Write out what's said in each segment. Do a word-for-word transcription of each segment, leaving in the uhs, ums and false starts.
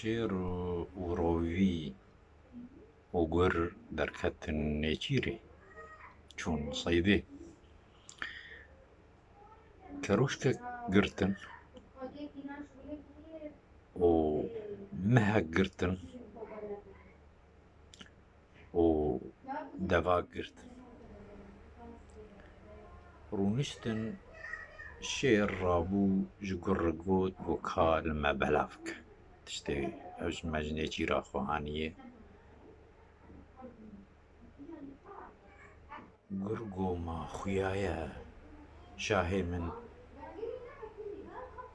Şêr û, û rovî û gur derketin nêçîrê, çûn seydê. Keroşkek girtin û mehek girtin û deva girtin. Rûniştin, şêr rabû ji gur re got, got ka li me belav ke. Tiştê ev ji me ji nêçîra xwe aniye. Gur got ma xuya ye, şahê min,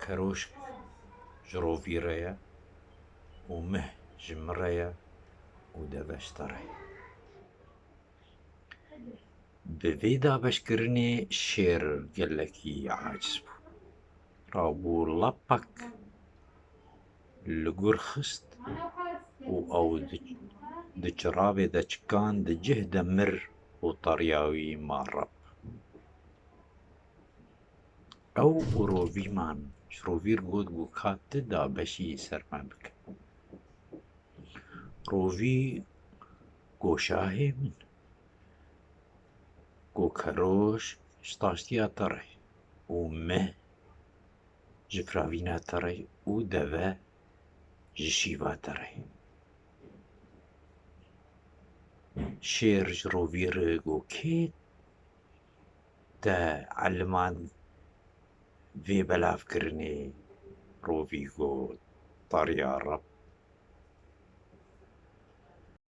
keroşk ji rovî re ye û mih ji min re ye û deve ji te re ye. Bi vê dabeşkirinê şêr gelekî aciz bû. Rabû lapek li gur xist û ew di, di çirabê de çikan, di cih de mir û tariya wî ma rep. Ew û rovî man. Ji rovî re got, got ka tu dabeşî ser me bike. Rovî got şahê min, got keroş ji taştiya te re û mih ji firavîna te re û deve ji şîva te re. Şêr ji rovî re got kê te elimand vê belavkirinê? Rovî got tariya rep